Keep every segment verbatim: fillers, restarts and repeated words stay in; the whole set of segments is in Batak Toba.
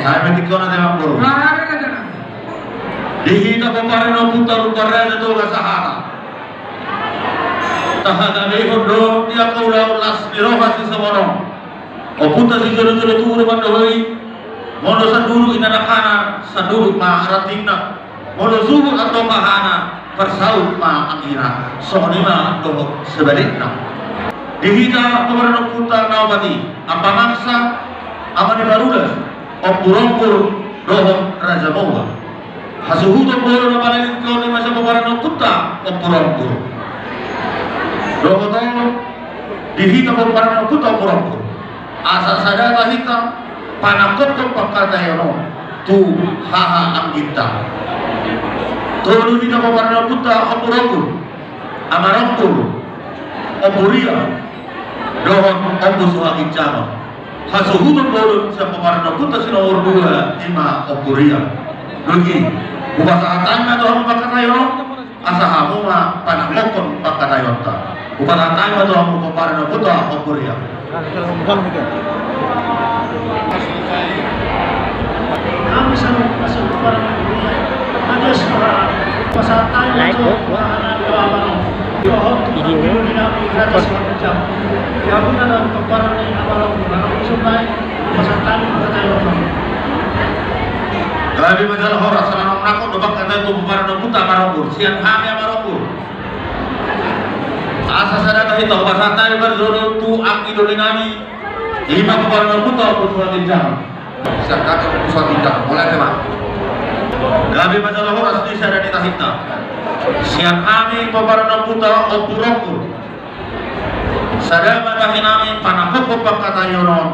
Ai ma tingkona te, amangboru. Di hita pomparan ni ompunta Lumban Raja Toga Sahata, tahagamehon do di angka ulaon las ni roha sisongon on. Ompunta sijolojolo tubu do mandok i, molo sanduduk inanakana, sanduduk ma rantingna. Molo suhut antong hahana, parsaut ma anggina. Songon i ma dohot sebalikna. Di hita pomparan ni ompunta na opat i, Amang Mangsa, Ama ni Parulas, Ompu Ronggur, dohot Raja Moa. Hasuhuton bolon na paling tingki on i ma sian pomparan ni ompunta Ompu Ronggur. Dohot on, di hita pomparan ni ompunta Ompu Ronggur, asa sada ma hita panangkophon pangkataion on tu haha angginta. Tolu di hita pomparan ni ompunta Ompu Ronggur, Ama Ronggur, Ompu Riang, dohot Ompu Suhaginjangon. Hasuhuton bolon sian pomparan ni ompunta si nomor dua i ma Ompu Riang. Dung i, hupasahat hami ma tu hamu pangkataion on, asa hamu ma panangkophon pangkataionta. Hupasahat hami ma tu hamu pomparan ni ompunta Ompu Riang. Hami saluhut, saluhut pomparan ni ompunta Raja Sinaga. Hupasahat hami ma tu hamu pangkataion on. Di hamu na pomparan ni Ama Ronggur, Ama Ronggur Sumbai. Gabe ma jala horas, ala naung nangkok do pangkataion tu pomparan ni ompunta Ama Ronggur, sian hami Ama Ronggur. Asa sada ma hita, hupasahat hami parjolo tu anggi doli nami, i ma pomparan ni ompunta Ompu Suhaginjangon. Sian hami Ompu Suhaginjangon, mauliate ma. Gabe ma jala horas di sada ni tahinta. Sian hami pomparan ni ompunta Ompu Ronggur. Sada ma tahi nami panangkophon pangkataion on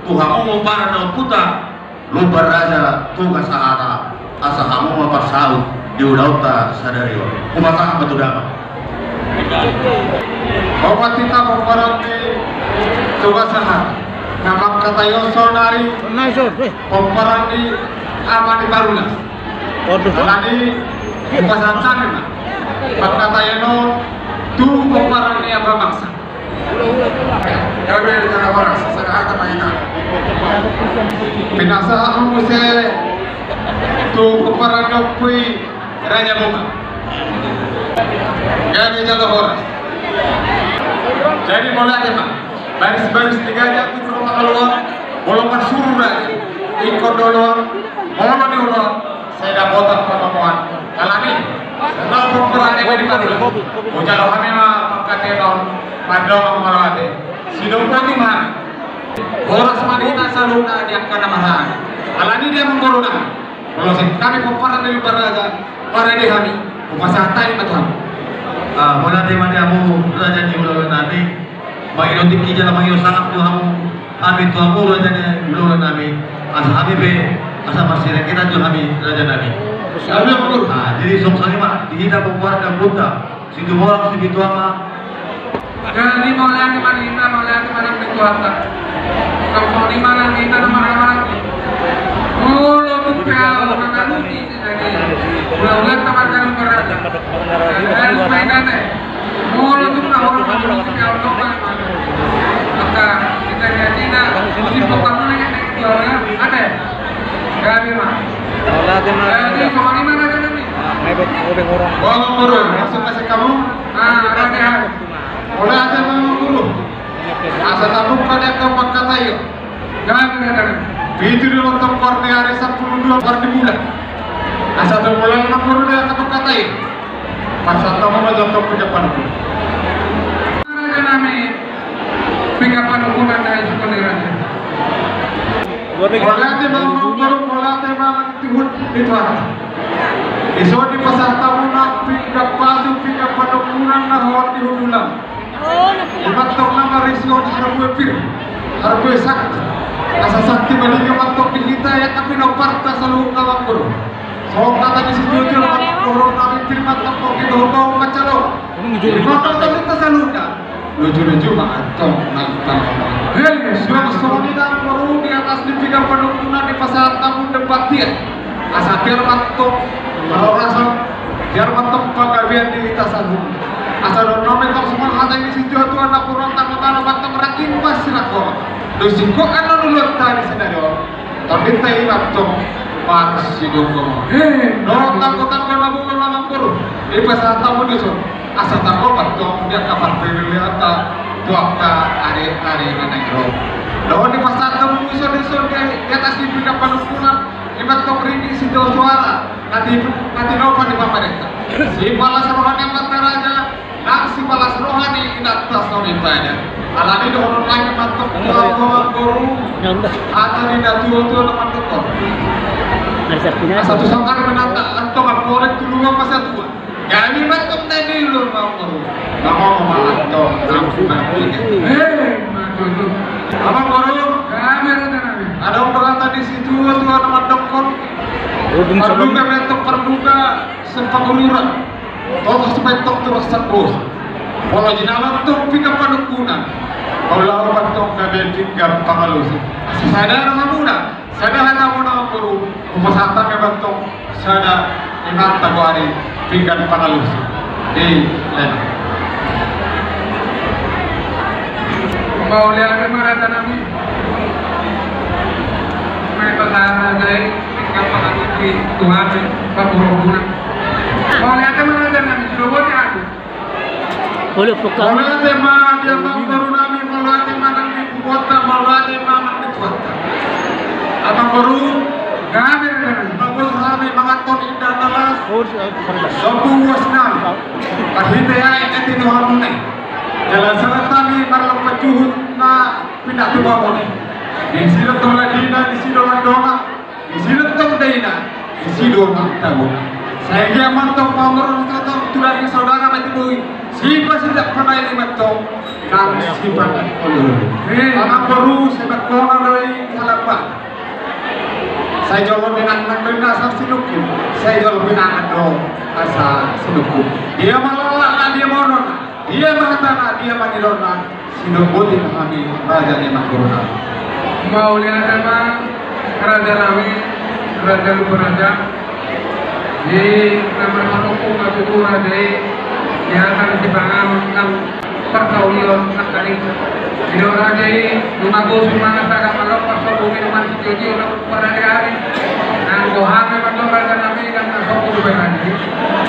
tu hamu pomparan ni ompunta Lumban Raja Toga Sahata, asa hamu ma parsaut di ulaonta sadari on. Hupasahat ma tu damang. Opat hita pomparan ni Toga Sahata na mangkatai on saonari, pomparan ni Ama ni Parulas. Alani hupasahat hami ma pangkataion on tu pomparan ni Amang Mangsa. Gabe ma jala horas, sada hata ma hita. Pinasahat hamu muse tu pomparan ni ompu i Raja Moa. Gabe ma jala horas. Jadi mauliate ma. Baris-baris ni gaja tu rumah keluar, molo marsuru raja, ingkon do oloan, molo niula on, sai dapotan pangomoan. Alani, na pomparan ni Ama ni Parulas, hujalo hami ma pangkataion on, mandongani mauliate. Sidung boti ma hami. Horas ma di hita saluhutna di angka na marhaha. Alani dia manggoru nami. Molo sian hami pomparan ni Lumban Raja, parade hami, hupasahat hami ma tu hamu. Ah, mauliate ma di hamu raja ni hulahula nami. Mangido tingki jala mangido sangap do hamu, hami tu hamu raja ni hulahula nami. Asa hami pe, asa marsiranggit do hami raja nami. Siap, Amangboru. Ah, jadi songon i ma, di hita pomparan ni ompunta Situmorang Sipitu Ama. Jadi mauliate ma di hita, mauliate ma di hita. Songon i ma di hita na marhaha. Molo tung pe ahu mangalusi, jadi hulahulanta marga Lumban Raja. Jadi harus main ate. Molo tung pe ahu mangalusi, ahu tong ma. Maka hita di hita, musim pokokna ate. Gabe ma. Jadi songon i ma raja nami. Amangboru, langsung kasih kamu. Ah, raja. Mauliate ma, Amangboru. Asa tabuka di angka pangkataion. Gabe, gabe. Pitu do tong parni ari, sampulu dua parni bulan. Asa tabuka, Amangboru, di angka pangkataion. Pasahat hamu ma jolo tu pinggan panungkunan. Raja nami, pinggan panungkunan na isungkun ni raja. Mauliate ma, Amangboru, mauliate ma. Tihut di tuan. Dison dipasahat hamu ma pinggan pasu, pinggan panungkunan na hot di hundulan. I ma antong na marisi on harbue pir, harbue sakti. Asa sakti ma disi ma antong di hita i angka pinomparta saluhutna, Amangboru. Songon hata ni sijolo-jolo ma antong dohonon nami, pir ma antong di dohot dohot mancalo. Di ma antong saluhutna, saluhutna. Luju-luju ma antong nang tano. Hei, suang songon i, Amangboru, di atas ni pinggan panungkunan dipasahat hamu demban tiar. Asa tiar ma antong parhorasan, tiar ma antong panggabean di hita saluhutna. Asa dohonon nami antong songon hata ni situa-tua na purna tano-tano ma antong, rangging ma sirangkot. Dung singkop annon ulaonta di sadari on. Tondinta i mantong marsigomgoman. Dohot tanggo-tanggo na bulung, amangboru, dipasahat hamu dison. Asa tanggo mantong di angka parpangiliatta tu angka ari-ari na naeng ro. Dohot dipasahat hamu dison, dison di atas ni pinggan panungkunan, i mantong ringgit sitio soara na ti-, na tinopa ni pamarenta. Sipalas roha ni amanta raja, nang sipalas roha ni inanta soripada. Alani dohonon nami mantong tu hamu, amangboru, hata ni natua-tua na mandok on. Asa tu sanggar ma inanta, antong amporek tu lubang ma satua. Gabe mantong na niluluan, amangboru. Mangolo ma antong, amangboru. Adong do hata ni situa-tua na mandok on. Parduga ma antong parduga, sipagururan. Tolhas ma antong tu rongsoran dos. Molo jinalo antong pinggan panungkunan, molo laho ma antong gabe pinggan pangalusi. Asa sada rohamuna, sada hatamuna, amangboru, hupasahat hami ma antong sada inanta goari pinggan pangalusi. Di lena. Mauliate ma, raja nami. Mai pasahat raja i pinggan pangalusi tu hami, parboruhuna. Mauliate ma, raja nami, sudah boti aku. Mauliate ma di amangboru nami, mauliate ma nang di punguanta, mauliate ma nang di tuanta. Amangboru, gabe, gabe. Bagus hami manganhon indahan na las. Sombu uas nami. Marhite aek ni tinopa muna i. Jala sahat hami marlompan juhut na pinatupa muna i. Disi do toladina, disi do landona. Disi do tong daina, disi do tong tabona. Sai dia mantong pamorong tong tu daging saudara mati bui. Sipa sidak panai ni mantong. Nang sipa nang kolor. Amangboru, sai bangkona do i salambat. Sai jolo pinangan do i asa sinungkun. Sai jolo pinangan do asa sinungkun. Dia ma lalatna, dia ma unokna. Dia ma hatana, dia ma nidokna. Sudah boti hami raja ni amangboru nami. Mauliate ma, raja nami, raja Lumban Raja. Di nama manungkun ma tutu raja i, di angka ni sipanganon nang partaulion nangkaning. Didok raja i, nunga bosu mangan sagat malompan, sombu minuman sitio-tio, nang parade ari. Nang gohame mandok raja nami, nang na sombu dope raja i.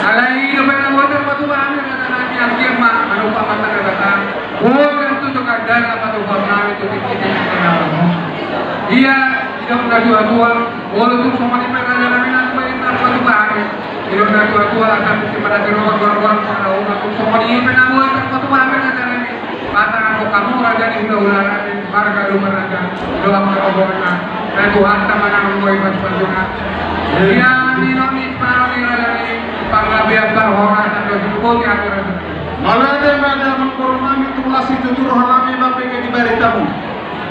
Alai i dope na boi tarpatupa hami raja nami, anggiat ma manumpak mata na batang. Boi tartuju gandana patupaon nami tu tingki ni pangalaho. Ia didok na tua-tua, molo tung songon i pe raja nami, nang boi tarpatupa hami. Didok na tua-tua, asa tingki manati roha, goar-goar pangalaho, tung songon i pe na boi tarpatupa hami raja nami. Pasahat hamu raja ni hula-hula nami, marga Lumban Raja, dohot parboruhon na Tuhanta ma na mamboi pasu-pasuna. Ia ninna ni raja nami, panggabean parhorasan do, sudah boti hami raja nami. Mauliate ma di amangboru nami, tu las situtu roha nami mambahen di baritamu.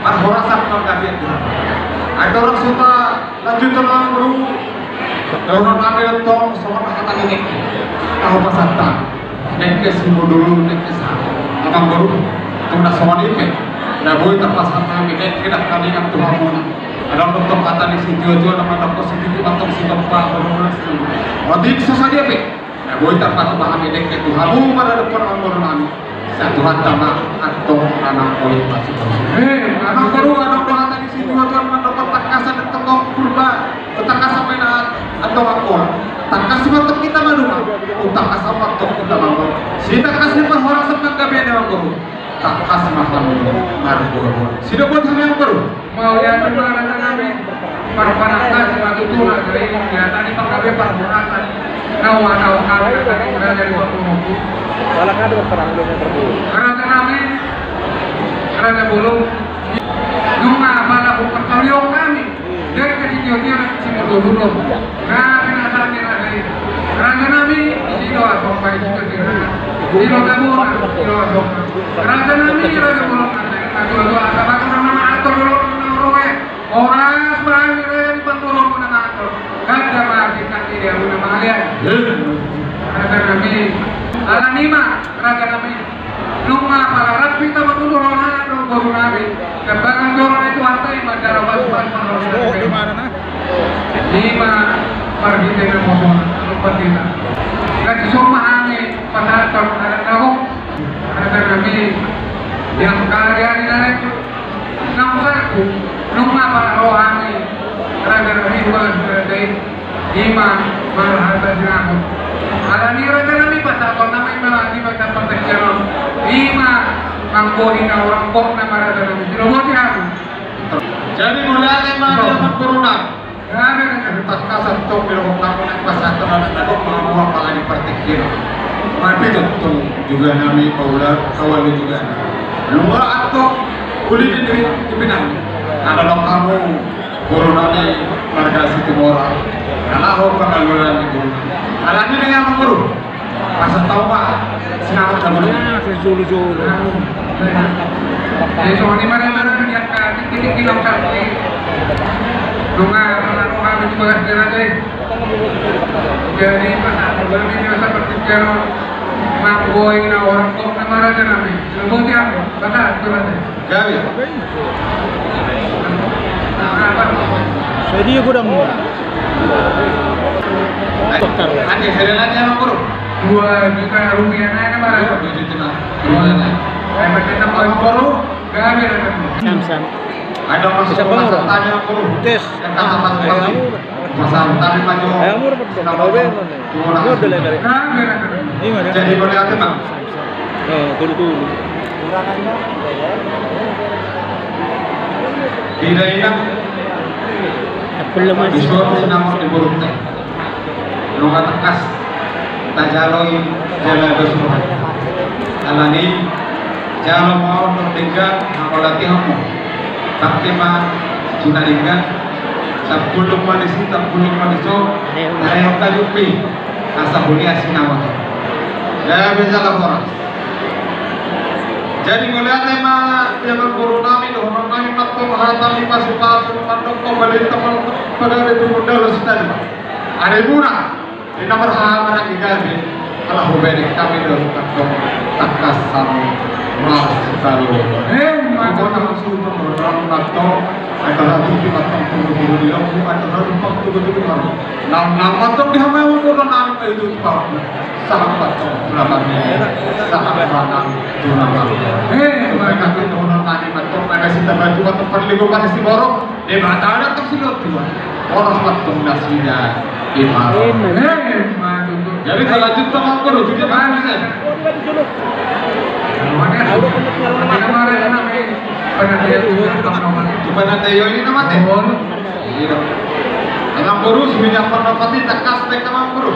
Parhorasan panggabean Tuhan. Ai torang so talanjut, amangboru. Dohonon nami do tong songon hata ni dengke. Tahu pasahat. Dengke Sumodolu, dengke sa. Amangboru. Tung na songon i pe. Na boi tarpasahat nami dengke dangkaningan tu hamuna. Adong do tong hata ni situa-tua na mandok on, sititi mantong sitompa, boru na si. Otik so sadia pe. Na boi tarpatupa hami dengke tu hamu maradophon amangboru nami. Sai Tuhanta ma antong na mamboi pasu-pasu. Eh, amangboru, adong do hata ni situa-tua na mandok on, tangkasan antong Purba, tangkasan ma antong Angkola. Tangkas ma antong hita maduma, tangkasan ma antong hita mangolu. Sitangkas ni parhorasan panggabean, amangboru. Tangkas ma hamu marboa-boa. Sudah boti hami, amangboru. Mauliate ma, raja nami. Marpanangkas ma tutu raja i, ia tadi panggabean parhorasan. Nau atau kami raja di Bangkulu. Raja nami, raja bolon. Nunga pala huparsaulihon hami. Dengke sitio-tio na Sumodolu do. Na pinasahat ni raja i. Raja nami, disi do asompa i, disi do tabona, disi do asompa. Raja nami, raja bolon, na tua-tua, asa baru nama atur do, nama roe. Horas ma hami raja di parboruonmuna ma antong. Ganda ma hita di dia muna ma halian. Raja nami. Alani ma, raja nami. Nunga pala rap hita mangulahon do boru nami. Kembangan joro ni Tuhanta i mandaro pasu-pasu. Ima marhite na mosona, lupa hita. Nunga dison ma hami pasahathon adat na gok. Raja nami. Ia mangkari-ari na lain. Nang saku, nunga pala ro hami. Raja nami, hubagas raja i, ima marhata sinamot. Alani raja nami, pasahaton nami ma di bagasan partingkian on, ima manggohi na hurang gok nama raja nami. Diloboti hamu. Jadi mauliate ma di amangboru nami. Gabe raja nami. Tangkas antong diloboti hamu na pasahaton anak na gok, mangamu apala di partingkian on. Marpito antong juga nami paula kawalu juga. Nunga antong uli di di pinang. Ada dong kamu. Boru nami marga Situmorang, na laho pangalualan ni boru nami. Alani dengan boru, pasahat ma sinamot na boru. Ah, sejolo-jolo. Jadi songon i ma raja nami, angka tingki-tingki na husarpi. Nunga mangalo hami tu bagas ni raja i. Jadi pasahaton nami di bagasan partingkian on, manggohi na hurang gok nama raja nami. Diloboti hamu, pasahat tu raja i. Gabe. Sadia godang. Ate, sadia na dia, amangboru? Dua juta rupiah na, na, Bang. Dua juta rupiah na. Eh, berarti enam puluh. Amangboru? Gabe, gabe. Sam, sam. Ada masuk. Bisa, Bang, rumah sakit, amangboru. Tes. Yang kata Mas Bang. Masa tadi maju. Ayo, murah, Bang. Kenapa, Bang? Modal ya, dari. Jadi, boleh ate, Bang? Oh, tolu-tolu. Di daerah. Di suatu sinamot di burung teh. Nunga tangkas. Tajalo i jala dos roha. Alani jalo ma on denggan, mangolati hamu. Pake ma suna denggan. Tampulung ma disi, tampulung ma diso. Ayo tajumpi. Asa huliasi nama tu. Gabe jala horas. Jadi mauliate ma di amangboru nami, dohonon nami mantong hata ni pasu-pasu, mandok pambalinta, mandok pagabe tu mundalo sitadi. Ari muna. Di na marhaha maranggi gabe, ala hubereng hami do tangkas hamu marsipalu. Eh, mantap. Mantap, mantap, mantap. Antara tutu mantap, tutu, tutu di lombu, antara tumpang, tutu, tutu, tutu. Nang, nang mantap di hamu, mantap, nang, itu, tutu. Sahabat, sahabat, sahabat, nang, sahabat. Eh, mantap. Mantap, mantap, mantap. Mantap, mantap, mantap. Di mata ada tersilot Tuhan. Orang mantap nasida. Ima. Ima. Jadi, lanjut, Amangboru, juga bagus, ya. Di mana dia ini nama teh? Iya. Amangboru, sudah pernah pati tangkas teh, Amangboru.